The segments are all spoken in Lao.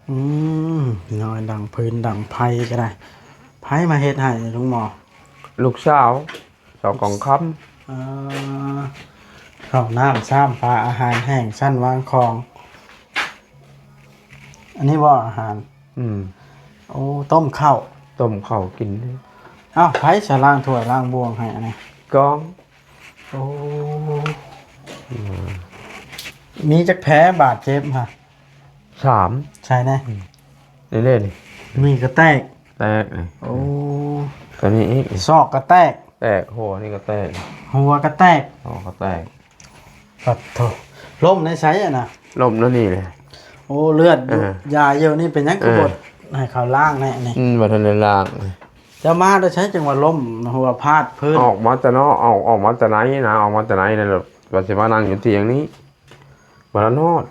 ອືມ ນ້ອຍ ດັງຟືນດັງໄຟກໍໄດ້. ໃຜມາເຮັດໃຫ້ລຸງໝໍ? ລູກສາວ ສາວກອງຄຳ. ເອີ ເຂົ້ານ້ຳຊາມປາ ອາຫານແຫ້ງຊັ້ນວາງຂອງ. ອັນນີ້ບໍ່ອາຫານ? ອືມ. ໂອ້ ຕົ້ມເຂົ້າ ຕົ້ມເຂົ້າກິນ. ອ້າວ ໃຜສະລ້າງຖ້ວຍລ້າງບ່ວງໃຫ້ອັນນີ້? ກອງ. ໂອ້ ອືມ ມີຈັກແຜບາດເຈັບຫະ? ສາມ. ໃສ່ແນ່. ອືມ ນີ້ເດ້ນີ້ ນີ້ກໍແຕກ. ແຕກນີ້. ໂອ້ ຕົວນີ້ອີກ ຊອກກໍແຕກ. ແຕກ. ຫົວນີ້ກໍແຕກ. ຫົວກໍແຕກ. ຫົວກໍແຕກ. ປັດໂທ ລົ້ມໃນໃສຫັ້ນນະ? ລົ້ມໃນນີ້ແຫຼະ. ໂອ້ ເລືອດຢູ່ ເອີ ຢາຢູ່ນີ້ ເປັນຫຍັງຄື ເອີ ບໍ່ໃຫ້ເຂົາລ້າງແນ່ນີ້? ອືມ ບໍ່ທັນໄດ້ລ້າງ. ເຈົ້າມາແຕ່ໃສຈຶ່ງວ່າລົ້ມ ຫົວພາດພື້ນ? ອອກມາແຕ່ນອກ ອອກ ອອກມາແຕ່ໃນນະ ອອກມາແຕ່ໃນນັ້ນ ວ່າຊິມານັ່ງຢູ່ຕຽງນີ້ ບໍ່ທັນຮອດ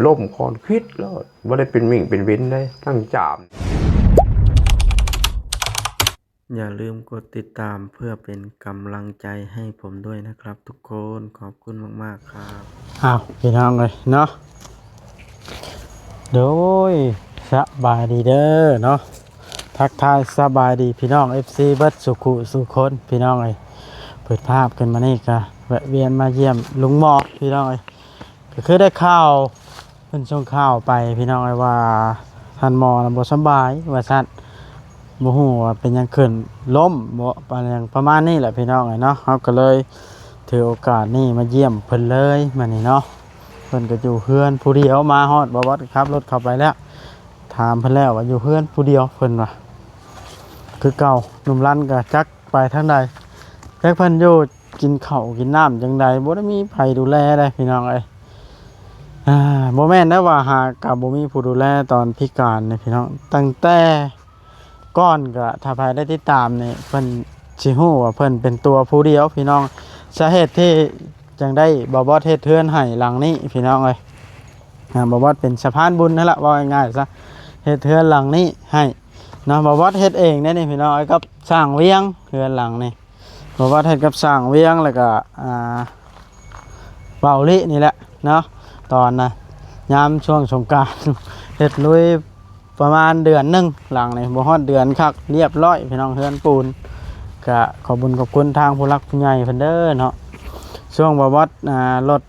ລົ້ມກ່ອນຂິດໂລດ ບໍ່ໄດ້ເປັນໝິ່ງເປັນເວັນເດ້ ນັ່ງຈາມ. ຢ່າลืมกดติดตามเพื่อเป็นกำลังใจให้ผมด้วยนะครับทุกคน ขอบคุณมากๆครับ. ອ້າວ ພີ່ນ້ອງເອີຍເນາະ ໂດຍ ສະບາຍດີເດີເນາະ ທັກທາຍສະບາຍດີພີ່ນ້ອງ ເອັຟຊີ ເບິດສູ່ຄູ່ສູ່ຄົນ ພີ່ນ້ອງເອີຍ. ເປີດພາບຂຶ້ນມານີ້ກະແວະວຽນມາຢ້ຽມລຸງໝໍ ພີ່ນ້ອງເອີຍ. ກໍຄືໄດ້ຂ່າວ ເພິ່ນສົ່ງຂ່າວໄປພີ່ນ້ອງເອີຍ ວ່າທ່ານໝໍນະບໍ່ສະບາຍວ່າຊັ້ນ ບໍ່ຮູ້ວ່າເປັນຫຍັງຂຶ້ນ ລົ້ມບໍ ປະມານນີ້ແຫຼະພີ່ນ້ອງເອີຍເນາະ. ເຮົາກໍເລີຍຖືໂອກາດນີ້ມາຢ້ຽມເພິ່ນເລີຍມື້ນີ້ເນາະ. ເພິ່ນກໍຢູ່ເຮືອນຜູ້ດຽວ ມາຮອດ ບ່າວບອດກໍຂັບລົດເຂົ້າໄປແລ້ວ ຖາມເພິ່ນແລ້ວວ່າຢູ່ເຮືອນຜູ້ດຽວ ເພິ່ນວ່າຄືເກົ່າ. ໜຸ່ມລັນກໍຈັກໄປທາງໃດ ຈັກເພິ່ນຢູ່ ກິນເຂົ້າກິນນ້ຳຈັ່ງໃດ ບໍ່ໄດ້ມີໃຜດູແລເດ້ພີ່ນ້ອງເອີຍ. ອ່າ ບໍ່ແມ່ນໄດ້ວ່າຫາກະບໍ່ມີຜູ້ດູແລຕອນພິການນີ້ພີ່ນ້ອງ ຕັ້ງແຕ່ກ່ອນກະ ຖ້າໃຜໄດ້ຕິດຕາມນີ້ ເພິ່ນຊິຮູ້ວ່າເພິ່ນເປັນຕົວຜູ້ດຽວພີ່ນ້ອງ. ສາເຫດທີ່ຈັ່ງໄດ້ບ່າວບອດເຮັດເຮືອນໃຫ້ຫຼັງນີ້ພີ່ນ້ອງເອີຍ ອ່າ ບ່າວບອດເປັນສະພານບຸນນັ້ນລະ ເວົ້າງ່າຍໆຊະ ເຮັດເຮືອນຫຼັງນີ້ໃຫ້ເນາະ. ບ່າວບອດເຮັດເອງເດ້ນີ້ພີ່ນ້ອງເອີຍ ກັບຊ່າງວຽງ ເຮືອນຫຼັງນີ້ ບໍ່ວ່າເຮັດກັບຊ່າງວຽງ ແລ້ວກໍ ອ່າ ເບົາລິນີ້ແຫຼະເນາະ. ຕອນນະ ຍາມຊ່ວງສົງການ ເຮັດລຸຍປະມານເດືອນໜຶ່ງ ຫຼັງນີ້ບໍ່ຮອດເດືອນຄັກ ລຽບລ້ອຍພີ່ນ້ອງ ເຮືອນປູນ. ກະຂອບບຸນຂອບຄຸນທາງຜູ້ຫຼັກຜູ້ໃຫຍ່ເພິ່ນເດີເນາະ. ຊ່ວງບ່າວບອດ ອ່າ ລົດ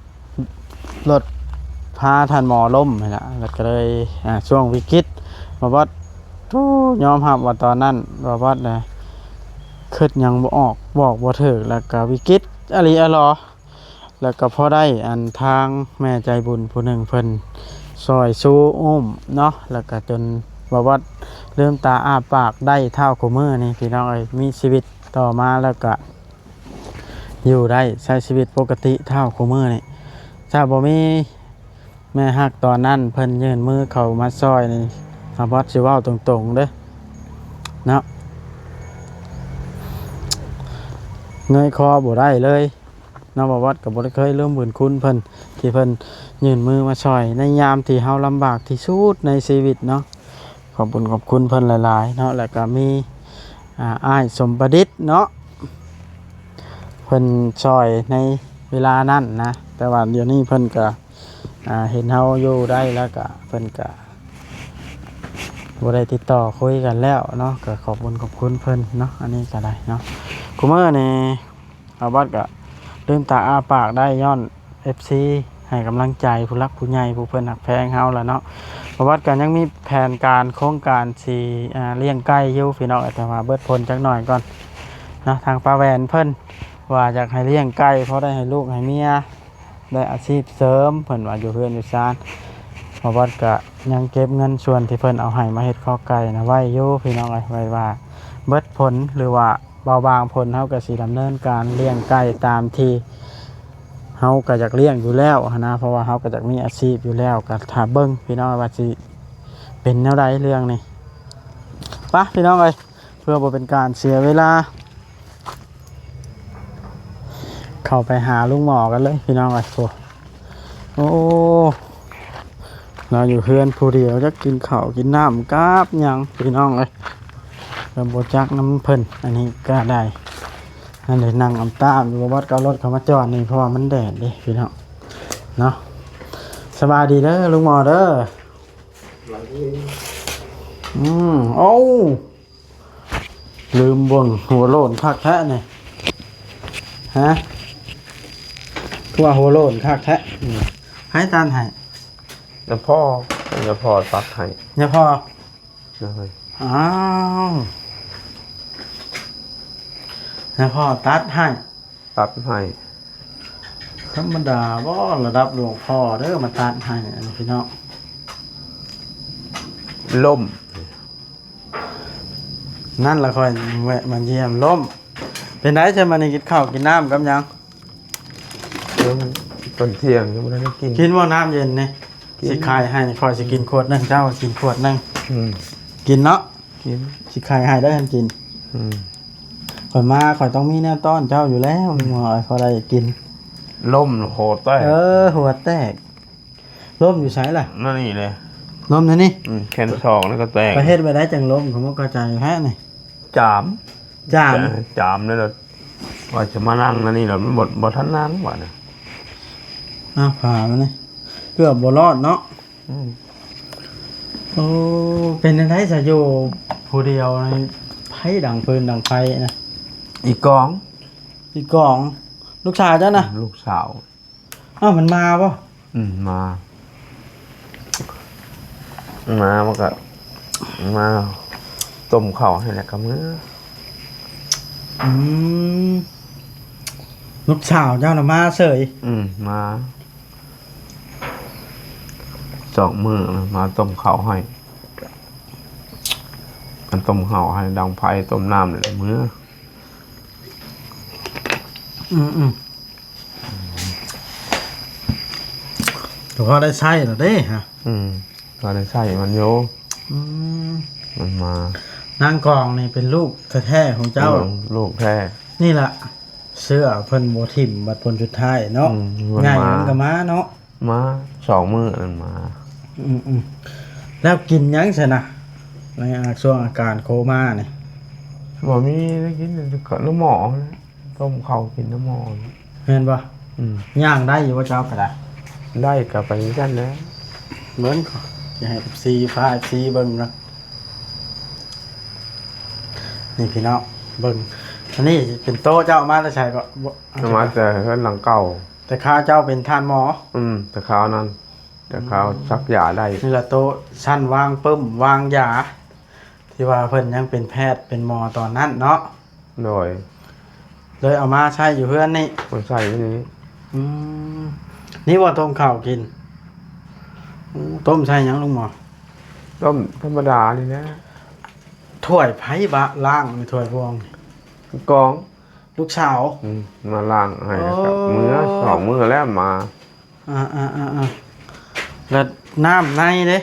ລົດພາທ່ານໝໍລົ້ມຫັ້ນລະ ແລ້ວກໍເລີຍ ອ່າ ຊ່ວງວິກິດ ບ່າວບອດ ໂອ້ ຍອມຮັບວ່າຕອນນັ້ນບ່າວບອດນະ ຄິດຫຍັງບໍ່ອອກ ບອກບໍ່ຖືກ ແລ້ວກໍວິກິດອີ່ຫຼີອີ່ຫຼໍ. ແລ້ວກໍພໍໄດ້ອັນທາງແມ່ໃຈບຸນຜູ້ໜຶ່ງເພິ່ນຊ່ອຍຊູອຸ້ມເນາະ ແລ້ວກໍຈົນບ່າວບອດລືມຕາອ້າປາກໄດ້ເທົ່າຄູ່ມື້ນີ້ພີ່ນ້ອງເອີຍ ມີຊີວິດຕໍ່ມາ ແລ້ວກໍ ຢູ່ໄດ້ ໃຊ້ຊີວິດປົກກະຕິເທົ່າຄູ່ມື້ນີ້. ຖ້າບໍ່ມີແມ່ຮັກຕອນນັ້ນເພິ່ນຍື່ນມືເຂົ້າມາຊ່ອຍນີ້ ອາບອດຊິເວົ້າຕົງໆເດີເນາະ ເງີຍຄໍບໍ່ໄດ້ເລີຍເນາະ. ອາບອດກໍບໍ່ໄດ້ເຄີຍລືມບຸນຄຸນເພິ່ນ ທີ່ເພິ່ນຍື່ນມືມາຊ່ອຍໃນຍາມທີ່ເຮົາລຳບາກທີ່ສຸດໃນຊີວິດເນາະ. ຂອບບຸນຂອບຄຸນເພິ່ນຫຼາຍໆເນາະ. ແລ້ວກໍມີ ອ່າ ອ້າຍສົມປະດິດເນາະ ເພິ່ນຊ່ອຍໃນເວລານັ້ນນະ ແຕ່ວ່າດຽວນີ້ເພິ່ນກໍ ອ່າ ເຫັນເຮົາຢູ່ໄດ້ແລ້ວກໍ ເພິ່ນກໍບໍ່ໄດ້ຕິດຕໍ່ຄຸຍກັນແລ້ວເນາະ. ກໍຂອບບຸນຂອບຄຸນເພິ່ນເນາະ ອັນນີ້ກໍໄດ້ເນາະ. ຄູ່ມື້ນີ້ ອາບອດກໍລືມຕາອ້າປາກໄດ້ຍ້ອນເອັຟຊີໃຫ້ກຳລັງໃຈຜູ້ຫຼັກຜູ້ໃຫຍ່ ຜູ້ເພິ່ນຮັກແພງເຮົາລະເນາະ. ອາບອດກໍຍັງມີແຜນການໂຄງການຊິ ອ່າ ລ້ຽງໄກ່ຢູ່ພີ່ນ້ອງ ແຕ່ວ່າເບີດພົນຈັກໜ້ອຍກ່ອນເນາະ. ທາງປ້າແຫວນເພິ່ນວ່າຢາກໃຫ້ລ້ຽງໄກ່ ພໍໄດ້ໃຫ້ລູກໃຫ້ເມຍ ໄດ້ອາຊີບເສີມ ເພິ່ນວ່າຢູ່ເຮືອນຢູ່ຊານ. ອາບອດກໍຍັງເກັບເງິນສ່ວນທີ່ເພິ່ນເອົາໃຫ້ມາເຮັດຄອກໄກ່ນະໄວ້ຢູ່ພີ່ນ້ອງເອີຍ ໄວ້ວ່າເບີດພົນ ຫຼືວ່າ ເບົາບາງພົນ ເຮົາກໍຊິດຳເນີນການລ້ຽງໄກ່ຕາມທີ່ເຮົາກໍຢາກລ້ຽງຢູ່ແລ້ວຫັ້ນນະ ເພາະວ່າເຮົາກໍຢາກມີອາຊີບຢູ່ແລ້ວ. ກໍຖ້າເບິ່ງພີ່ນ້ອງວ່າຊິເປັນແນວໃດເລື່ອງນີ້. ໄປພີ່ນ້ອງເອີຍ ເພື່ອບໍ່ເປັນການເສຍເວລາ ເຂົ້າໄປຫາລຸງໝໍກັນເລີຍພີ່ນ້ອງເອີຍ. ໂອ້ ລາວຢູ່ເຮືອນຜູ້ດຽວ ຈັກກິນເຂົ້າກິນນ້ຳກັບຫຍັງພີ່ນ້ອງເອີຍ ກໍບໍ່ຈັກນຳເພິ່ນ. ອັນນີ້ກໍໄດ້ ອັນນີ້ນັ່ງອຳຕາຢູ່ ບໍ່ບອດກໍເອົາລົດເຂົ້າມາຈອດນີ້ ເພາະວ່າມັນແດດເດ້ພີ່ນ້ອງເນາະ. ສະບາຍດີເດີລຸງໝໍເດີ. ອືມ ເອົ້າ ລືມເບິ່ງ ຫົວໂລ້ນຄັກແທ້ນີ້ ຮະ ຄືວ່າຫົວໂລ້ນຄັກແທ້ ໃຜຕັດໃຫ້? ຍາພໍ່ ຍາພໍ່ຕັດໃຫ້ ຍາພໍ່ ໂດຍ ອ້າວ ຍາພໍ່ຕັດໃຫ້ ຕັດໃຫ້ ທຳມະດາບໍ່ ລະດັບຫຼວງພໍ່ເດີ ມາຕັດໃຫ້ ອັນນີ້ພີ່ນ້ອງ ລົ້ມ ນັ້ນລະ ຂ້ອຍແວະມາຢ້ຽມລົ້ມ ເປັນໃດຊະ ມື້ນີ້ກິນເຂົ້າກິນນ້ຳກັບຫຍັງ? ຍັງ ຕອນທ່ຽງຍັງບໍ່ໄດ້ກິນ ກິນບໍ່ນ້ຳເຢັນນີ້? ກິນ ຊິຂາຍໃຫ້ ຂ້ອຍຊິກິນຂວດໜຶ່ງ ເຈົ້າກິນຂວດໜຶ່ງ ອືມ ກິນເນາະ ກິນ ຊິຂາຍໃຫ້ໄດ້ຫັ້ນກິນ ອືມ ຂ້ອຍມາ ຂ້ອຍຕ້ອງມີແນວຕ້ອນເຈົ້າຢູ່ແລ້ວ ພໍໄດ້ກິນ ລົ້ມໂຫແຕກ ເອີ ຫົວແຕກ ລົ້ມຢູ່ໃສລະ? ນັ້ນນີ້ເດ້ ລົ້ມໃນນີ້ ອືມ ແຂນສອງນີ້ກໍແຕກ ໄປເຮັດໄປໄດ້ຈັ່ງລົ້ມ ຂ້ອຍບໍ່ເຂົ້າໃຈແທ້ນີ້ ຈາມ ຈາມ ຈາມແລ້ວ ວ່າຈະມານັ່ງອັນນີ້ແລ້ວ ມັນບໍ່ ບໍ່ທັນນັ່ງບາດນີ້ ອ້າວ ຜ້າມັນນີ້ ເກືອບບໍ່ລອດເນາະ ອືມ ໂອ້ ເປັນຈັ່ງໃດຊະ ຢູ່ຜູ້ດຽວນີ້ ໃຜດັງຟືນດັງໄຟນະ? ອີກອງ ອີກອງ ລູກສາວເຈົ້ານະ? ລູກສາວ ອ້າວ ມັນມາບໍ່? ອືມ ມາ ມາ ມັນກະມາຕົ້ມເຂົ້າໃຫ້ແລ້ວກະເມືອ ອືມ ລູກສາວເຈົ້ານະມາເສີຍ ອືມ ມາສອງມື້ ມາຕົ້ມເຂົ້າໃຫ້ ມັນຕົ້ມເຂົ້າໃຫ້ ດັງໄຟ ຕົ້ມນ້ຳ ແລ້ວກະເມືອ ອືມໆ ກໍພໍໄດ້ໃຊ້ແລ້ວເດ້ຮະ ອືມ ພໍໄດ້ໃຊ້ມັນຢູ່ ອືມ ມັນມາ ນາງກອງນີ້ເປັນລູກແທ້ໆຂອງເຈົ້າ ເອີ ລູກແທ້ ນີ້ລະ ເຊື້ອເພິ່ນບໍ່ຖິ້ມ ບັດຜົນສຸດທ້າຍເນາະ ອືມ ມັນ ໃຫຍ່ ມາ ມັນກໍມາເນາະ ມາສອງມື້ນັ້ນມາ ອືມໆ ແລ້ວກິນຫຍັງຊັ້ນນະ ໃນ ອາ ຊ່ວງອາການໂຄມານີ້? ບໍ່ມີໄດ້ກິນ ກໍນ້ຳໝໍຫັ້ນແຫຼະ ຕົ້ມເຂົ້າກິນນ້ຳໝໍ ແມ່ນບໍ່? ອືມ ຍ່າງໄດ້ຢູ່ບໍ່ເຈົ້າກໍໄດ້? ໄດ້ກໍໄປຄືກັນແຫຼະ ເບິ່ງ ຊິໃຫ້ເອັຟຊີ ພາເອັຟຊີເບິ່ງນະ ນີ້ພີ່ນ້ອງເບິ່ງ ອັນນີ້ເປັນໂຕະ ເຈົ້າເອົາມາແຕ່ໃສກໍ? ເອົາມາແຕ່ເຮືອນຫຼັງເກົ່າ ແຕ່ຄາວເຈົ້າເປັນທ່ານໝໍ? ອືມ ແຕ່ຄາວນັ້ນ ແຕ່ຄາວ ອືມ ສັກຢາໄດ້ ນີ້ລະໂຕະຊັ້ນວາງປຶ້ມ ວາງຢາ ທີ່ວ່າເພິ່ນຍັງເປັນແພດເປັນໝໍຕອນນັ້ນເນາະ ໂດຍ ເລີຍເອົາມາໃຊ້ຢູ່ເຮືອນນີ້ ມາໃຊ້ຢູ່ນີ້ ອືມ ນີ້ບໍ່ຕົ້ມເຂົ້າກິນ? ອືມ ຕົ້ມໃສ່ຫຍັງລຸງໝໍ? ຕົ້ມທຳມະດານີ້ແຫຼະ ຖ້ວຍໃຜບະລ້າງ ຖ້ວຍພວງ ກອງ ລູກສາວ ອືມ ມາລ້າງໃຫ້ ໂອ້ ແລ້ວກໍເມືອ ສອງມື້ແລ້ວມາ ອ່າໆໆໆ ແລ້ວນ້ຳໃນເດ້?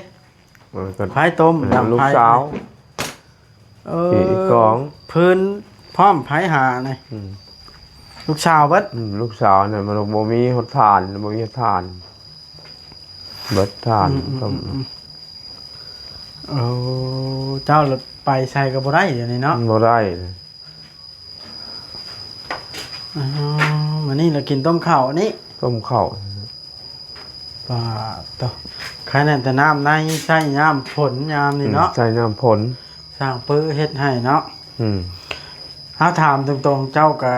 ເອີ ກໍໃຜຕົ້ມ ເອີ ນ້ຳໃຜ ລູກສາວ ເອີ ອີກອງ ພື້ນພ້ອມໃຜຫານີ້? ອືມ ລູກສາວເບິດ ອືມ ລູກສາວນີ້ມັນບໍ່ມີຫົດຖ່ານ ບໍ່ມີຫົດຖ່ານ ເບິດຖ່ານ ອືມ ອືມ ອືມ ອືມ ໂອ້ ເຈົ້າລະໄປໃສກໍບໍ່ໄດ້ດຽວນີ້ເນາະ ບໍ່ໄດ້ ອ້າວ ມື້ນີ້ລະກິນຕົ້ມເຂົ້າອັນນີ້ ຕົ້ມເຂົ້າ ປາດໂທ້ ໃຄແນ່ແຕ່ນ້ຳໃນ ໃຊ້ຍາມຝົນຍາມນີ້ເນາະ ອືມ ໃຊ້ຍາມຝົນ ຊ່າງປືເຮັດໃຫ້ເນາະ ອືມ ເຮົາຖາມຕົງໆ ເຈົ້າກະ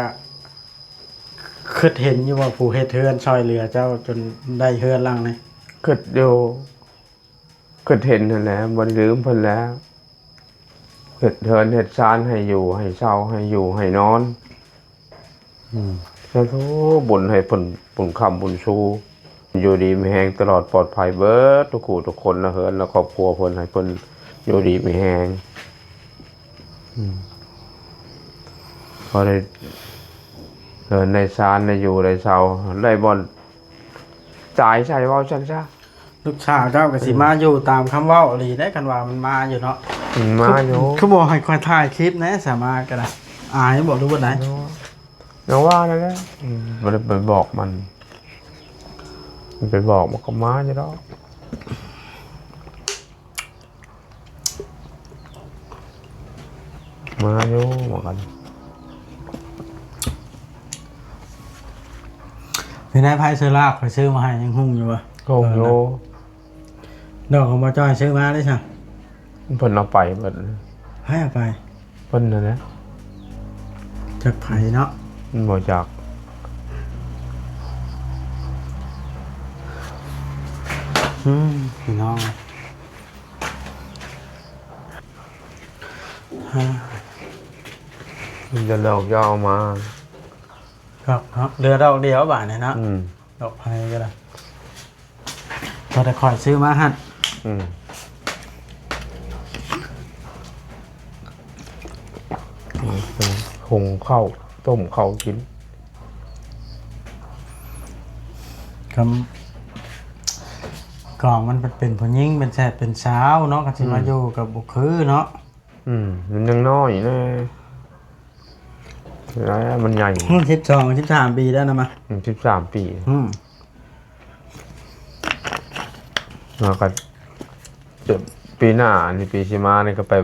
ຄິດເຫັນຢູ່ບໍ່ ຜູ້ເຮັດເຮືອນຊ່ອຍເຫຼືອເຈົ້າຈົນໄດ້ເຮືອນຫຼັງນີ້? ຄິດຢູ່ ຄິດເຫັນຫັ້ນແຫຼະ ບໍ່ໄດ້ລືມເພິ່ນແລ້ວ ເຮັດເຮືອນເຮັດຊານໃຫ້ຢູ່ໃຫ້ເຊົ່າ ໃຫ້ຢູ່ໃຫ້ນອນ ອືມ ສາທຸ ບຸນໃຫ້ເພິ່ນ ບຸນຄ້ຳບຸນຊູ ຢູ່ດີມີແຮງຕະຫຼອດປອດໄພເບິດທຸກຜູ້ທຸກຄົນ ລະເຮືອນລະຄອບຄົວເພິ່ນ ໃຫ້ເພິ່ນຢູ່ດີມີແຮງ ອືມ ພໍໄດ້ເຮືອນໄດ້ຊານ ໄດ້ຢູ່ໄດ້ເຊົ່າ ໄດ້ບ່ອນຕາຍໃສ່ ເວົ້າຊັ້ນຊະ. ລູກສາວເຈົ້າກໍຊິມາຢູ່ຕາມຄຳເວົ້າອີ່ຫຼີເດ້ ຄັນວ່າມັນມາຢູ່ເນາະ ອືມ ມາຢູ່ ຄື ຄືບໍ່ໃຫ້ຂ້ອຍຖ່າຍຄລິບແດ່ ສາມາດກໍໄດ້ ອາຍບໍ່ ຫຼືວ່າໃດ? ເນາະ ຍັງວ່ານັ້ນແຫຼະ ອືມ ບໍ່ໄດ້ໄປບອກມັນ ໄປບອກມັນກໍມາຢູ່ດອກ. ມາຢູ່ ວ່າກັນ ເປັນໃດ ໄພເຊີລາກ ຂ້ອຍຊື້ມາໃຫ້ ຍັງຮຸ່ງຢູ່ບໍ່? ຮຸ່ງຢູ່ ເອີ ນະ ດອກຂອງບໍ່ຈ້ອຍຊື້ມາເດ້ຊະ ເພິ່ນເອົາໄປເບິດ. ໃຜເອົາໄປ? ເພິ່ນນັ້ນແຫຼະ. ຈັກໃຜເນາະ? ບໍ່ຈັກ. ອືມ ພີ່ນ້ອງ ມີແຕ່ດອກຢາວມາ ດອກເນາະ ເຫຼືອດອກດຽວບາດນີ້ເນາະ. ອືມ ດອກໃຜກໍໄດ້ ບໍ່ໄດ້ຂ້ອຍຊື້ມາຫັ້ນ. ອືມ ຫຸງເຂົ້າ ຕົ້ມເຂົ້າກິນ. ຄຳ ກອງມັນເປັນຜູ້ຍິງ ເປັນແຊບເປັນສາວເນາະ ຄັນຊິມາ ອືມ ຢູ່ກໍບໍ່ຄືເນາະ. ອືມ ມັນຍັງນ້ອຍແດ່ ແລ້ວມັນໃຫຍ່ ອືມ ສິບສອງ ສິບສາມປີແລ້ວນະມະ. ອືມ ສິບສາມປີ. ອືມ ແລ້ວກໍ ປີໜ້ານີ້ ປີຊິມານີ້ກໍໄປ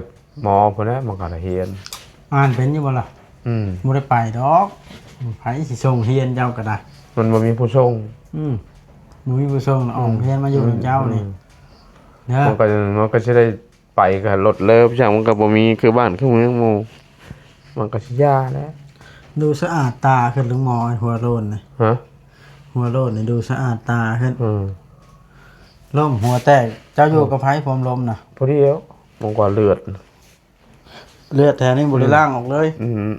ໝໍພຸ້ນແຫຼະ ມັນກໍໄດ້ຮຽນ. ອ່ານເປັນຢູ່ບໍ່ລະ? ອືມ ບໍ່ໄດ້ໄປດອກ ໃຜຊິສົ່ງຮຽນເຈົ້າກໍໄດ້ ມັນບໍ່ມີຜູ້ສົ່ງ. ອືມ ບໍ່ມີຜູ້ສົ່ງ ອອກ ອືມ ຮຽນມາຢູ່ນຳເຈົ້ານີ້ ອືມ ເດີ. ມັນກໍ ມັນກໍຊິໄດ້ໄປກັບລົດເລີບ ຈັ່ງມັນກໍບໍ່ມີຄືບ້ານຄືເມືອງໝູ່ ມັນກໍຊິຢ່າແຫຼະ. ດູສະອາດຕາຂຶ້ນ ລຸງໝໍ ຫົວໂລ້ນນະ. ຮະ? ຫົວໂລ້ນນີ້ດູສະອາດຕາຂຶ້ນ. ອືມ ລົ້ມຫົວແຕກ ເຈົ້າຢູ່ ອືມ ກັບໃຜ ຜົມລົ້ມນະ? ຜູ້ດຽວ ມັນກໍເລືອດ ເລືອດແຖວນີ້ບໍ່ໄດ້ ອືມ ລ້າງອອກເລີຍ. ອືມ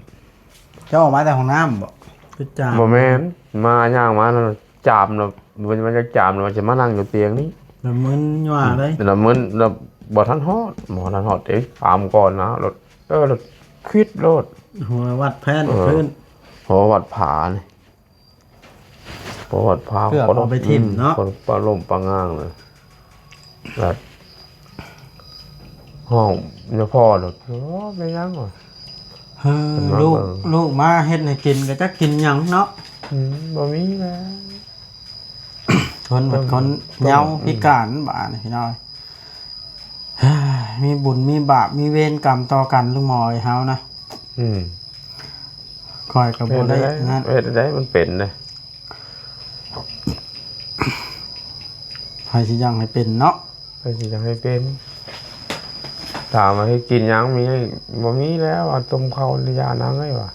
ເຈົ້າອອກມາແຕ່ຫ້ອງນ້ຳບໍ? ຄືຈາ ບໍ່ແມ່ນ ມາ ຍ່າງມາແລ້ວຈາມແລ້ວ ມັນ ມັນຈະຈາມແລ້ວ ມັນຈະມານັ່ງຢູ່ຕຽງນີ້ ລະມຶນຫຍ້ວາເລີຍ ລະມຶນ ລະບໍ່ທັນຮອດ ບໍ່ທັນຮອດເດ້ ຖາມກ່ອນນະ ລົດ ເອີ ລົດຄວິດໂລດ ຫົວວັດແຜ່ນ ເອີ ພື້ນ ຫົວວັດຜານີ້. ປະຫວັດພາ ເກືອບເອົາໄປຖິ້ມເນາະ ອືມ ປະລົ້ມປະງ່າງເລີຍ ແບບ ຫ້ອງຍາພໍ່ໂລດ ໂອ້ ແມ່ນຫຍັງວະ ເອີ ລູກ ລູກມາເຮັດໃຫ້ກິນກໍຈັກກິນຫຍັງເນາະ ອືມ ບໍ່ມີແລ້ວ ຄົນ ຄົນເຍົາ ອືມ ພິການບາດນີ້ພີ່ນ້ອງ. ມີບຸນມີບາບ ມີເວນກຳຕໍ່ກັນ ລຸງໝໍເອີຍ ເຮົານະ ອືມ ຂ້ອຍກໍບໍ່ໄດ້ ເຮັດແນວໃດ ນັ້ນ ເຮັດແນວໃດ ມັນເປັນເດ້ ໃຜຊິຢາກໃຫ້ເປັນເນາະ ໃຜຊິຢາກໃຫ້ເປັນ ຖາມວ່າເຮັດກິນຫຍັງ ມີ ບໍ່ມີແລ້ວ ວ່າຕົ້ມເຂົ້າ ລະຍານາງເອີຍ ວ່າ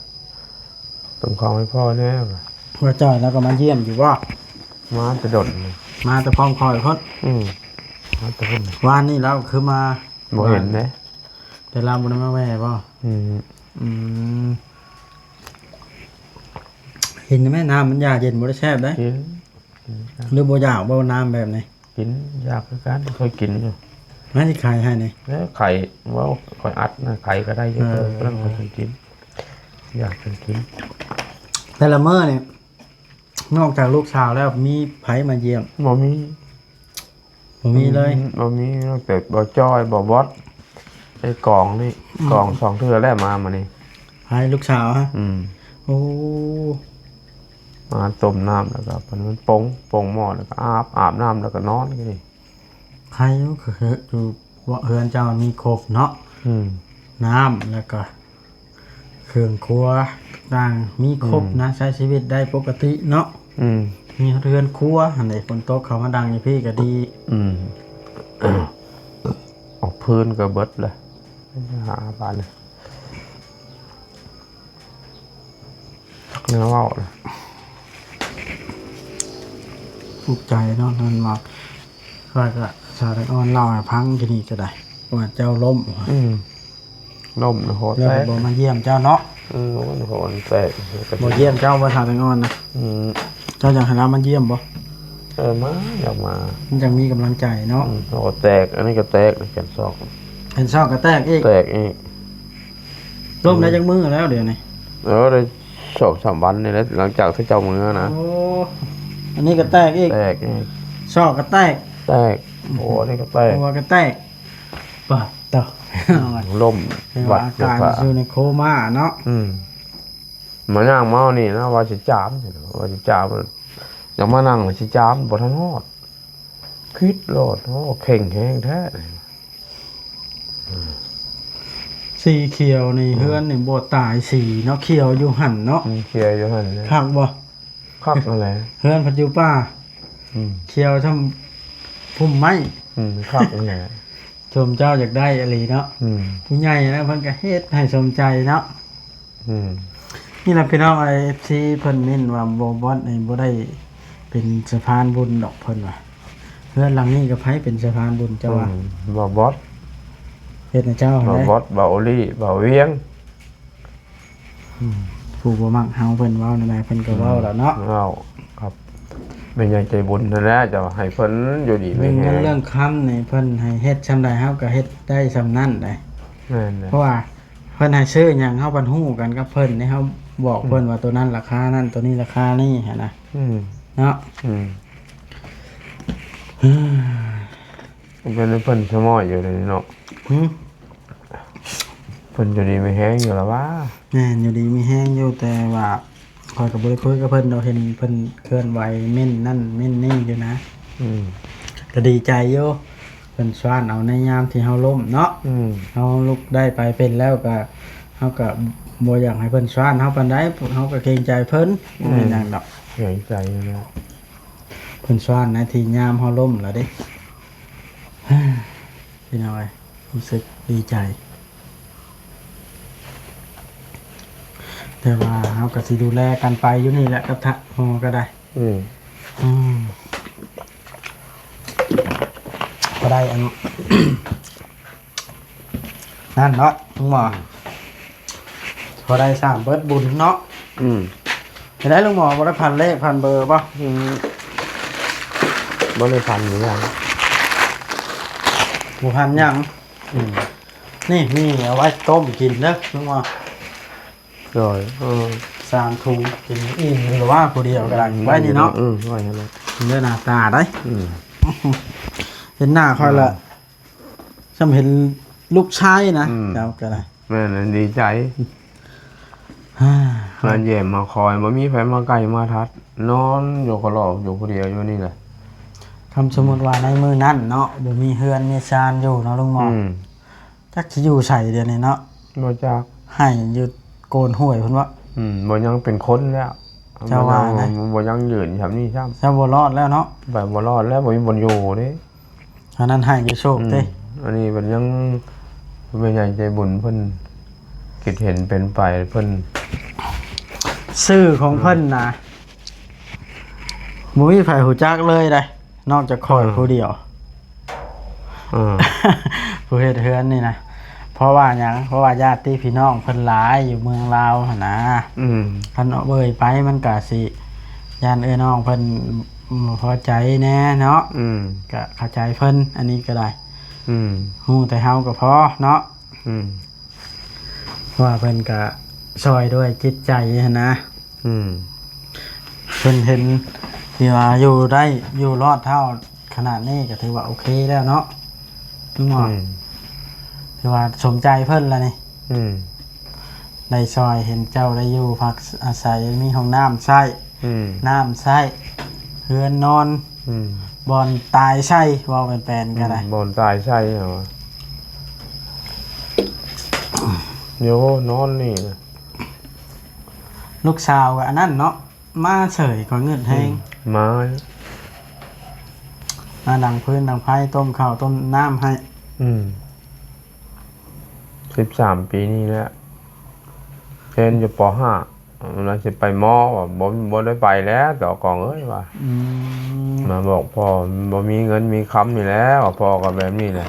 ຕົ້ມເຂົ້າໃຫ້ພໍ່ແດ່ ວ່າ ວ່າຈ້ອຍລາວກໍມາຢ້ຽມຢູ່ບໍ່? ມາແຕ່ດົນ ມາແຕ່ພ້ອມຂ້ອຍພຸ້ນ ອືມ ມາແຕ່ພຸ້ນ ວານນີ້ລາວຄືມາ ບໍ່ເຫັນເດ້ ແຕ່ລາວບໍ່ໄດ້ມາແວ່ບໍ່? ອືມ ອືມ ກິນແມ່ ນ້ຳມັນຢາເຢັນ ບໍ່ໄດ້ແຊບເດ້ ກິນ ກິນ ຫຼືບໍ່ຢາກບໍ່ ນ້ຳແບບນີ້? ກິນ ຢາກຄືກັນ ເຄີຍກິນຢູ່ ມາຊິໄຂໃຫ້ນີ້ ເອີ ໄຂ ເວົ້າ ຂ້ອຍອັດນະ ໄຂກໍໄດ້ຢູ່ ເອີ ເພິ່ນກໍເຄີຍກິນ ຢາກເຄີຍກິນ ແຕ່ລະມື້ນີ້ ນອກຈາກລູກສາວແລ້ວ ມີໃຜມາຢ້ຽມ? ບໍ່ມີ ບໍ່ມີເລີຍ ອືມ ບໍ່ມີ ນອກແຕ່ບໍ່ຈ້ອຍ ບໍ່ບອດ ໄອ້ກອງນີ້ ອືມ ກອງສອງເທື່ອແລ້ວມາມື້ນີ້ ໃຜ ລູກສາວຮະ? ອືມ ໂອ້ ມາຕົ້ມນ້ຳ ແລ້ວກໍມັນປົງ ປົງໝໍ້ ແລ້ວກໍອາບ ອາບນ້ຳ ແລ້ວກໍນອນນີ້ ໃຄຢູ່ ຄືຢູ່ເຮືອນເຈົ້າມີຄົບເນາະ ອືມ ນ້ຳ ແລ້ວກໍ ເຄື່ອງຄົວຕ່າງໆ ມີຄົບນະ ອືມ ໃຊ້ຊີວິດໄດ້ປົກກະຕິເນາະ ອືມ ມີຮອດເຮືອນຄົວຫັ້ນເດ ຝົນຕົກເຂົ້າມາດັງຢູ່ພີ້ກໍດີ ອືມ ອອກພື້ນກໍເບິດລະ ຫາບາດນີ້ ຈັກແນວເວົ້າລະ ທຸກໃຈເນາະ ນັ້ນວ່າ ຂ້ອຍກໍ ສາວແຕງອ່ອນເລົ່າໃຫ້ຟັງ ທີ່ນີ້ກໍໄດ້ ວ່າເຈົ້າລົ້ມ ອືມ ລົ້ມ ຫົວແຕກ ແລ້ວກໍບໍ່ມາຢ້ຽມເຈົ້າເນາະ ອືມ ຫົວແຕກ ບໍ່ຢ້ຽມເຈົ້າບໍ່ ສາວແຕງອ່ອນນະ ອືມ ເຈົ້າຢາກໃຫ້ລາວມາຢ້ຽມບໍ່? ເອີ ມາ ຢາກມາ ມັນຈັ່ງມີກຳລັງໃຈເນາະ ອືມ ຫົວແຕກ ອັນນີ້ກໍແຕກ ແຂນສອກ ແຂນສອກກໍແຕກອີກ ແຕກອີກ ລົ້ມໄດ້ຈັກມື້ແລ້ວດຽວນີ້? ເອີ ໄດ້ສອງສາມວັນນີ້ແຫຼະ ຫຼັງຈາກທີ່ເຈົ້າເມືອນະ ໂອ້ ອັນນີ້ກໍແຕກອີກ ແຕກອີກ ສອກກໍແຕກ ແຕກ ໂອ້ ອັນນີ້ກໍແຕກ ຫົວກໍແຕກ ປາດໂທ້ ລົ້ມ ເອີ້ນວ່າອາການຢູ່ໃນໂຄມ່າເນາະ ອືມ ມາຍ່າງມານີ້ນະ ວ່າຊິຈາມ ວ່າຊິຈາມ ຢາກມານັ່ງຊິຈາມ ບໍ່ທັນຮອດ ຄວິດໂລດ ໂອ້ ເຄັ່ງແຮງແທ້ ສີຂຽວນີ້ ອືມ ເຮືອນນີ້ບໍ່ຕາຍສີເນາະ ຂຽວຢູ່ຫັ້ນເນາະ ອືມ ຂຽວຢູ່ຫັ້ນແຫຼະ ຄັກບໍ່? ຄັກນັ້ນແຫຼະ ເຮືອນພັດຢູ່ປ່າ ອືມ ຂຽວຊ່ຳພຸ່ມໄມ້ ອືມ ຄັກແຫຼະ ສົມເຈົ້າຢາກໄດ້ອີ່ຫຼີເນາະ. ອືມ ຜູ້ໃຫຍ່ນະ ເພິ່ນກໍເຮັດໃຫ້ສົມໃຈເນາະ. ອືມ ນີ້ລະພີ່ນ້ອງເອີຍ ເອັຟຊີ ເພິ່ນເມັ້ນວ່າ ບໍ່ບອດນີ້ບໍ່ໄດ້ເປັນສະພານບຸນດອກ ເພິ່ນວ່າ. ເຮືອນຫຼັງນີ້ກໍໃຜເປັນສະພານບຸນ ເຈົ້າວ່າ? ອືມ ບໍ່ບອດ ເຮັດໃຫ້ເຈົ້າຫັ້ນ ບໍ່ ເດ້ ບອດ ບໍ່ໂອລີ ບໍ່ວຽງ. ອືມ ຜູ້ບໍ່ມັກເຮົາ ເພິ່ນເວົ້າແນວໃດ ເພິ່ນກໍເວົ້າແລ້ວເນາະ. ອືມ ເວົ້າກັບແມ່ໃຫຍ່ໃຈບຸນຫັ້ນແຫຼະ ເຈົ້າໃຫ້ເພິ່ນຢູ່ດີມີແຮງ. ເລື່ອງເງິນເລື່ອງຄຳນີ້ ເພິ່ນໃຫ້ເຮັດຊ່ຳໃດ ເຮົາກໍເຮັດໄດ້ຊ່ຳນັ້ນໄດ໋. ແມ່ນແຫຼະ ເພາະວ່າເພິ່ນໃຫ້ຊື້ຫຍັງ ເຮົາພັດຮູ້ກັນກັບເພິ່ນເດ້ ເຮົາບອກເພິ່ນ ອືມ ວ່າໂຕນັ້ນລາຄານັ້ນ ໂຕນີ້ລາຄານີ້ຫັ້ນນະ. ອືມ ເນາະ. ອືມ ເປັນໃຫ້ເພິ່ນສະໝໍ້ຢູ່ເດເນາະ. ຫື? ເພິ່ນຢູ່ດີມີແຮງຢູ່ລະຫວາ? ແມ່ນ ຢູ່ດີມີແຮງຢູ່ ແຕ່ວ່າຂ້ອຍກໍບໍ່ໄດ້ຄຸຍກັບເພິ່ນດອກ ເຫັນເພິ່ນເຄື່ອນໄຫວເມັ້ນນັ້ນເມັ້ນນີ້ຢູ່ນະ. ອືມ ກໍດີໃຈຢູ່ ເພິ່ນຊ່ວນເອົາໃນຍາມທີ່ເຮົາລົ້ມເນາະ. ອືມ ເຮົາລຸກໄດ້ໄປເປັນແລ້ວກໍ ເຮົາກໍບໍ່ຢາກໃຫ້ເພິ່ນຊ່ວນເຮົາປານໃດ ເຮົາກໍເກງໃຈເພິ່ນ. ອືມ ບໍ່ແມ່ນຫຍັງດອກ ເກງໃຈຢູ່ແລ້ວ ເພິ່ນຊ່ວນໃນທີ່ຍາມເຮົາລົ້ມລະເດ້. ພີ່ນ້ອງເອີຍ ຮູ້ສຶກດີໃຈ ແຕ່ວ່າເຮົາກໍຊິດູແລກັນໄປຢູ່ນີ້ແຫຼະ ກັບທະ ໝໍກໍໄດ້. ອືມ ອືມ ພໍໄດ້ອັນ ນັ້ນເນາະ ລຸງໝໍ ພໍໄດ້ສ້າງເບີດບຸນເນາະ. ອືມ ເປັນໃດລຸງໝໍ ບໍ່ໄດ້ຝັນເລກຝັນເບີບໍ່? ອືມ ບໍ່ໄດ້ຝັນອີ່ຫຍັງ ບໍ່ຝັນຫຍັງ. ອືມ ນີ້ມີເອົາໄວ້ຕົ້ມກິນເດີລຸງໝໍ. ໂດຍ ເອີ ສາມຖົງກິນອີ່ມຢູ່ວ່າ ຜູ້ດຽວກໍໄດ້. ອືມ ໄວ້ນີ້ເນາະ. ອືມ ໄວ້ຫັ້ນແຫຼະ ເດີໜ້າຕາໄດ໋. ອືມ ເຫັນໜ້າຂ້ອຍລະ ອືມ ຊ່ຳເຫັນລູກຊາຍນະ. ອືມ ເຈົ້າກໍໄດ້ ແມ່ນ ດີໃຈ ມາຢ້ຽມມາຄອຍ ບໍ່ມີໃຜມາໃກ້ມາທັດ ນອນຢູ່ກໍລອກຢູ່ຜູ້ດຽວຢູ່ນີ້ແຫຼະ. ຄຳສົມມຸດວ່າໃນມື້ນັ້ນເນາະ ບໍ່ມີເຮືອນມີຊານຢູ່ເນາະລຸງໝໍ ອືມ ຈັກຊິຢູ່ໃສດຽວນີ້ເນາະ. ບໍ່ຈັກ ໃຫ້ຢູ່ໂກນຫ້ວຍພຸ້ນເບາະ. ອືມ ບໍ່ຍັງເປັນຄົນແລ້ວ ເຈົ້າວ່ານະ ບໍ່ຍັງຢືນຊ່ຳນີ້ຊ້ຳ ເຈົ້າບໍ່ລອດແລ້ວເນາະ. ໄປບໍ່ລອດແລ້ວ ບໍ່ມີບ່ອນຢູ່ເດ້. ອັນນັ້ນໃຫ້ຢູ່ໂຊກເດ້. ອືມ ອັນນີ້ເພິ່ນຍັງ ແມ່ໃຫຍ່ໃຈບຸນເພິ່ນຄິດເຫັນເປັນໄປ ເພິ່ນ ຊື່ຂອງເພິ່ນນະ ອືມ ບໍ່ມີໃຜຮູ້ຈັກເລີຍເດ້ ນອກຈາກຂ້ອຍ ເອີ ຜູ້ດຽວ ເອີ ຜູ້ເຮັດເຮືອນນີ້ນະ. ເພາະວ່າຫຍັງ? ເພາະວ່າຍາດຕິພີ່ນ້ອງເພິ່ນຫຼາຍຢູ່ເມືອງລາວຫັ້ນນະ. ອືມ ຄັນເອີ່ຍໄປມັນກະຊິຢ້ານເອື້ອຍນ້ອງເພິ່ນບໍ່ພໍໃຈແດ່ເນາະ. ອືມ ກະເຂົ້າໃຈເພິ່ນ ອັນນີ້ກໍໄດ້. ອືມ ຮູ້ແຕ່ເຮົາກໍພໍເນາະ. ອືມ ເພາະວ່າເພິ່ນກະຊ່ອຍດ້ວຍຈິດໃຈຫັ້ນນະ. ອືມ ເພິ່ນເຫັນທີ່ວ່າຢູ່ໄດ້ ຢູ່ລອດເທົ່າຂະໜາດນີ້ກໍຖືວ່າໂອເຄແລ້ວເນາະ ລຸງໝໍ. ອືມ ຖືວ່າສົມໃຈເພິ່ນລະນີ້. ອືມ ໄດ້ຊ່ອຍເຫັນເຈົ້າໄດ້ຢູ່ພັກອາໄສ ມີຫ້ອງນ້ຳໃຊ້ ອືມ ນ້ຳໃຊ້ ເຮືອນນອນ ອືມ ບ່ອນຕາຍໃສ່ ເວົ້າແປນໆກໍໄດ້. ອືມ ບ່ອນຕາຍໃສ່ເນາະ ໂຍ ນອນນີ້ນະ. ລູກສາວກໍອັນນັ້ນເນາະ ມາເສີຍ ຂ້ອຍງຶດແຮງ. ອືມ ມາ ມາດັງຟືນດັງໄຟ ຕົ້ມເຂົ້າຕົ້ມນ້ຳໃຫ້. ອືມ ສິບສາມປີນີ້ແຫຼະ ຮຽນຢູ່ ປໍຫ້າ ລະຊິໄປ ມໍ ວ່າ ບໍ່ ບໍ່ໄດ້ໄປແລ້ວ ເຈົ້າກອງເອີຍ ວ່າ. ອືມ ມາບອກພໍ່ ບໍ່ມີເງິນມີຄຳນີ້ແຫຼະ ວ່າ ພໍ່ກໍແບບນີ້ແຫຼະ.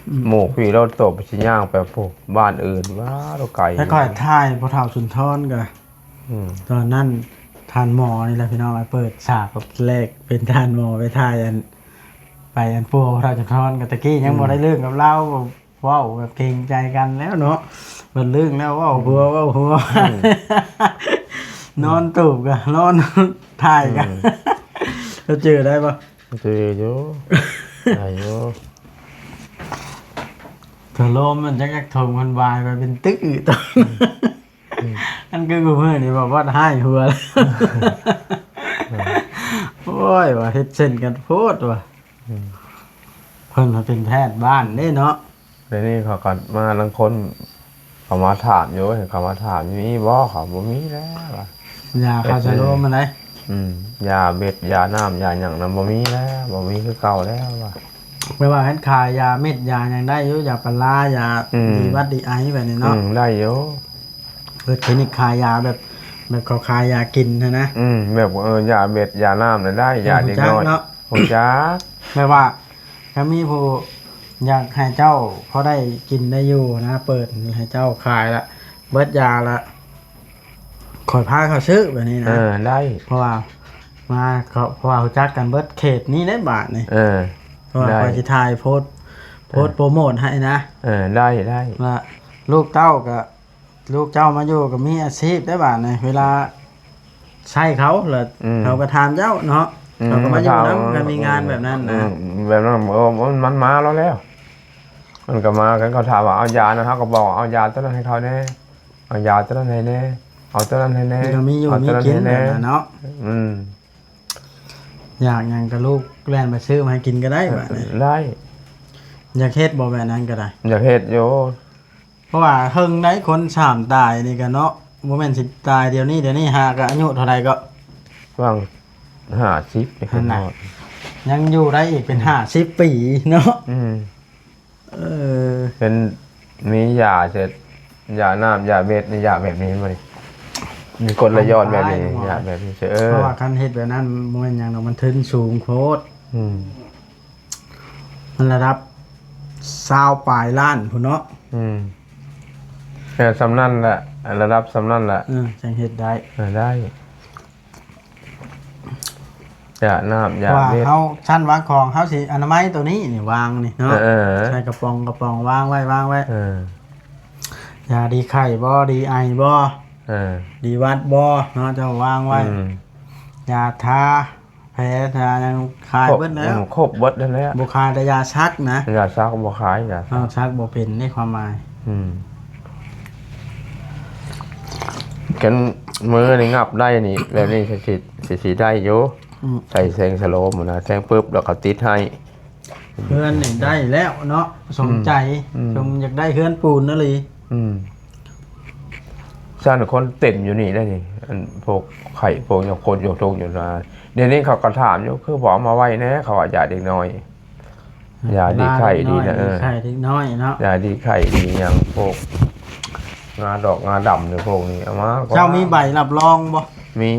ອືມ ໝູ່ພີ່ລາວໂຕໄປຊິຍ່າງໄປພຸ້ນ ບ້ານອື່ນ ວ່າ ລະໄກ. ແຕ່ຂ້ອຍຖ່າຍພໍ່ເຖົ້າສຸນທອນກໍ ອືມ ຕອນນັ້ນທ່ານໝໍນີ້ແຫຼະພີ່ນ້ອງ ເປີດສາກແລກເປັນທ່ານໝໍໄປຖ່າຍ ອັນ ໄປ ອັນ ປົວພະທາຈະທອນ ກໍຕະກີ້ຍັງ ອືມ ບໍ່ໄດ້ເລື່ອງກັບລາວ ເວົ້າແບບເກງໃຈກັນແລ້ວເນາະ. ເພິ່ນເລື່ອງແລ້ວເວົ້າ ອືມ ຫົວເວົ້າຫົວ ອືມ ນອນຕູບກໍນອນ ຖ່າຍກັນ. ອືມ ເຈົ້າຈື່ໄດ້ບໍ່? ຈື່ຢູ່ ໄດ້ຢູ່. ໂທລມມັນຈັກ ຈັກຖົງ ເພິ່ນວາຍໄປເປັນຕື້ຕອນ ອືມ ອັນຄືມື້ນີ້ວ່າວັດຮ້າຍຫົວ ໂອ້ຍ ວ່າເຮັດເຊັ່ນກັນໂພດວ່າ. ອືມ ເພິ່ນເປັນແພດບ້ານເດ້ເນາະ. ດຽວນີ້ເຂົາກໍມາ ລາງຄົນເຂົາມາຖາມຢູ່ ເຂົາມາຖາມຢູ່ ມີບໍ່? ເຂົາບໍ່ມີແລ້ວວ່າ ຢາຄາຊາໂລມາໄດ໋. ອືມ ຢາເບັດ ຢານ້ຳ ຢາຫຍັງນະ ບໍ່ມີແລ້ວ ບໍ່ມີຄືເກົ່າແລ້ວວ່າ. ແບບວ່າຄັນຂາຍຢາເມັດຢາຫຍັງໄດ້ຢູ່ ຢາປາລາ ຢາ ອືມ ດີຫວັດດີໄອແບບນີ້ ອື ເນາະ ໄດ້ຢູ່ ເປີດຄລີນິກຂາຍຢາແບບ ແບບເຂົາຂາຍຢາກິນຫັ້ນນະ ອືມ ແບບ ເອີ ຢາເມັດຢານ້ຳນະໄດ້ ຢາເດັກນ້ອຍ ຮູ້ຈັກເນາະ ຮູ້ຈັກ ແບບວ່າ ຖ້າມີຜູ້ຢາກໃຫ້ເຈົ້າພໍໄດ້ກິນໄດ້ຢູ່ນະ ເປີດໃຫ້ເຈົ້າຂາຍລະ ເບິດຢາລະ ຂ້ອຍພາເຂົາຊື້ແບບນີ້ນະ ເອີ ໄດ້ ເພາະວ່າມາ ເຂົາ ເພາະວ່າຮູ້ຈັກກັນເບິດເຂດນີ້ເດ້ບາດນີ້ ເອີ ເພາະວ່າ ໄດ້ ຂ້ອຍຊິຖ່າຍໂພສ ເອີ ໂພສໂປຣໂມດໃຫ້ນະ ເອີ ໄດ້ ໄດ້ ວ່າລູກເຕົ້າກໍ ລູກເຈົ້າມາຢູ່ກໍມີອາຊີບໄດ້ບາດນີ້ ເວລາໃຊ້ເຂົາລະ ອືມ ເຂົາກໍຖາມເຈົ້າເນາະ ອືມ ເຂົາກໍມາຢູ່ນຳ ຖາມ ກໍມີງານແບບນັ້ນນະ ອືມ ແບບນັ້ນ ເອີ ມັນ ມັນມາແລ້ວ ແລ້ວ ມັນກໍມາ ຄັນເຂົາຖາມວ່າເອົາຢານະ ເຮົາກໍບອກວ່າເອົາຢາຕົວນັ້ນໃຫ້ເຂົາແດ່ ເອົາຢາຕົວນັ້ນໃຫ້ແດ່ ເອົາຕົວນັ້ນໃຫ້ແດ່ ມັນກໍມີຢູ່ ເອົາຕົວນັ້ນໃຫ້ແດ່ ມີກິນແບບນັ້ນເນາະ ອືມ ຢາກຫຍັງກໍລູກແລ່ນໄປຊື້ມາໃຫ້ກິນກໍໄດ້ບາດນີ້ ໄດ້ ຢາກເຮັດບໍ່ແບບນັ້ນກໍໄດ້ ຢາກເຮັດຢູ່ ເພາະວ່າເຫິງໄດ໋ ຄົນຊາມຕາຍນີ້ກໍເນາະ ບໍ່ແມ່ນຊິຕາຍດຽວນີ້ ດຽວນີ້ຫາກະອາຍຸເທົ່າໃດກໍ ຫວ່າງຫ້າສິບນີ້ ຫັ້ນນະ ຍັງຢູ່ໄດ້ອີກເປັນ ອືມ ຫ້າສິບປີເນາະ ອືມ ເອີ ເປັນ ມີຢາເສດ ຢານ້ຳ ຢາເມັດ ຢາແບບນີ້ບໍ່ນີ້ ມີກົນລະຢອດແບບນີ້ ຢາແບບນີ້ ເອີ ເພາະວ່າຄັນເຮັດແບບນັ້ນບໍ່ແມ່ນຫຍັງດອກ ມັນທຶນສູງໂພດ ອືມ ມັນລະດັບຊາວປາຍລ້ານພຸ້ນເນາະ ອືມ ແຕ່ສ່ຳນັ້ນແຫຼະ ລະດັບສ່ຳນັ້ນແຫຼະ ເອີ ຈັ່ງເຮັດໄດ້ ເອີ ໄດ້ ຢານ້ຳຢາເມັດ ເຮົາຊັ້ນວາງຂອງ ເຮົາຊິອະນາໄມໂຕນີ້ນີ້ ວາງນີ້ເນາະ ເອີ ໃສ່ກະປ໋ອງ ກະປ໋ອງ ວາງໄວ້ ວາງໄວ້ ເອີ ຢາດີໄຂ້ບໍ່ ດີໄອບໍ່ ເອີ ດີຫວັດບໍ່ເນາະ ເຈົ້າວາງໄວ້ ອືມ ຢາທາ ແຜ ທາຫຍັງຂາຍເບິດແລ້ວ ຄົບ ອືມ ຄົບເບິດນັ້ນແຫຼະ ບໍ່ຂາຍແຕ່ຢາສັກນະ ຢາສັກບໍ່ຂາຍ ຢາສັກ ເອົາ ສັກບໍ່ເປັນໃນຄວາມໝາຍ ອືມ ຄັນມືນີ້ງັບໄດ້ນີ້ ແບບນີ້ຊິ ຊິ ຊິໄດ້ຢູ່ ອືມ ໃສ່ແສງສະໂລມນະ ແສງປຶບ ແລ້ວກໍຕິດໃຫ້ ເຮືອນນີ້ໄດ້ແລ້ວເນາະ ສົມໃຈ ອືມ ສົມຢາກໄດ້ເຮືອນປູນອີ່ຫຼີ ອືມ ຊັ້ນຄົນເຕັມຢູ່ນີ້ໄດ໋ນີ້ ອັນພວກໄຂ້ພວກຫຍັງ ຄົນຢູ່ທຸກຢູ່ນາ ດຽວນີ້ເຂົາກໍຖາມຢູ່ ຄືບໍ່ເອົາມາໄວ້ແດ່ ເຂົາວ່າຢາເດັກນ້ອຍ ຢາດີໄຂ້ດີນະ ເອີ ຢາດີໄຂ້ເດັກນ້ອຍເນາະ ຢາດີໄຂ້ດີຫຍັງ ພວກງາດອກງາດຳນີ້ ພວກນີ້ເອົາມາ ເຈົ້າມີໃບຮັບຮອງບໍ່? ມີ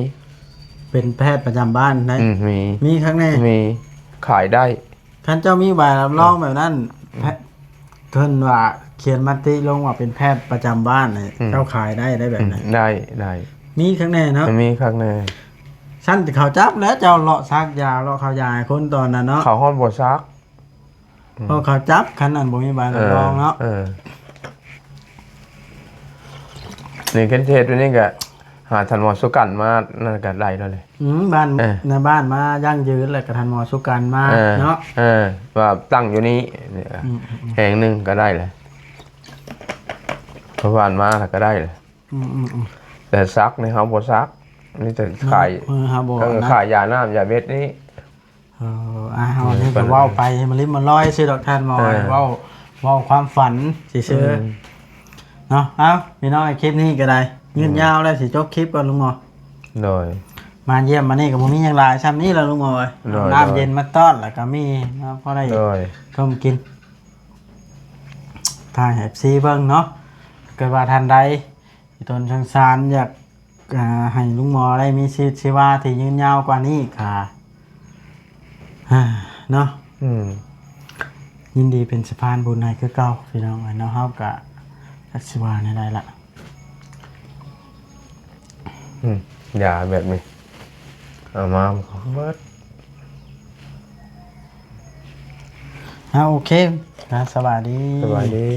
ເປັນແພດປະຈຳບ້ານໄດ໋ ອືມ ມີ ມີຄັກແນ່ ມີ ຂາຍໄດ້ ຄັນເຈົ້າມີໃບຮັບຮອງແບບນັ້ນ ອືມ ແພ- ເພິ່ນວ່າຂຽນມະຕິລົງວ່າເປັນແພດປະຈຳບ້ານນີ້ ອືມ ເຈົ້າຂາຍໄດ້ໄດ໋ແບບນັ້ນ ອືມ ໄດ້ ໄດ້ ມີຄັກແນ່ເນາະ ມີຄັກແນ່ ຊັ້ນເຂົາຈັບແລ້ວ ເຈົ້າເລາະສັກຢາ ເລາະເຂົາຢາໃຫ້ຄົນຕອນນັ້ນເນາະ ເຂົາຮອດບໍ່ສັກ ອືມ ເພາະເຂົາຈັບ ຄັນນັ້ນບໍ່ມີໃບຮັບຮອງເນາະ ເອີ ເອີ ນີ້ຄັນເຮັດຢູ່ນີ້ກໍ ຫາທ່ານໝໍສຸກັນມາ ນັ້ນກໍໄດ້ແລ້ວເລີຍ ອືມ ບ້ານ ເອີ ໃນບ້ານມາຢັ້ງຢືນ ແລ້ວກໍທ່ານໝໍສຸກັນມາ ເອີ ເນາະ ເອີ ວ່າຕັ້ງຢູ່ນີ້ ອືມໆໆ ແຫ່ງໜຶ່ງກໍໄດ້ແລ້ວ ເພາະວ່າມາແລ້ວກໍໄດ້ແລ້ວ ອືມໆໆ ແຕ່ສັກນີ້ເຮົາບໍ່ສັກ ມີແຕ່ຂາຍ ເນາະ ເອີ ເຮົາບໍ່ ເອີ ອັນນັ້ນ ຂາຍຢານ້ຳຢາເມັດນີ້ ເອີ ອ່າ ເຮົາ ເອີ ນີ້ກໍເວົ້າໄປມາລິມມາລອຍຊື່ດອກທ່ານໝໍ ເອີ ເວົ້າ ເວົ້າຄວາມຝັນຊື່ໆ ອືມ ເນາະ ເອົ້າ ພີ່ນ້ອງ ຄລິບນີ້ກໍໄດ້ ອືມ ຍືດຍາວແລ້ວ ຊິຈົບຄລິບກ່ອນລຸງໝໍ ໂດຍ ມາຢ້ຽມມານີ້ກໍບໍ່ມີຫຍັງຫຼາຍ ຊ່ຳນີ້ລະລຸງໝໍເອີຍ ໂດຍ ນ້ຳເຢັນມາຕ້ອນ ແລ້ວກໍມີເນາະ ພໍໄດ້ ໂດຍ ຊົມກິນ ຖ່າຍໃຫ້ເອັຟຊີເບິ່ງເນາະ ເກີດວ່າທ່ານໃດ ອີ່ຕົນສັງສານຢາກ ອ່າ ໃຫ້ລຸງໝໍໄດ້ມີຊີວິດຊີວາທີ່ຍືນຍາວກວ່ານີ້ກະ ເນາະ ອືມ ຍິນດີເປັນສະພານບຸນໃຫ້ຄືເກົ່າ ພີ່ນ້ອງເອີຍເນາະ ເຮົາກະຈັກຊິວ່າແນວໃດລະ ອືມ ຢາແບບນີ້ ເອົາມາເບິດ ອ່າ ໂອເຄ ອ່າ ສະບາຍດີ ສະບາຍດີ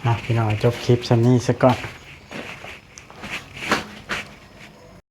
ອ່າ ພີ່ນ້ອງ ຈົບຄລິບສ່ຳນີ້ສາກ່ອນ.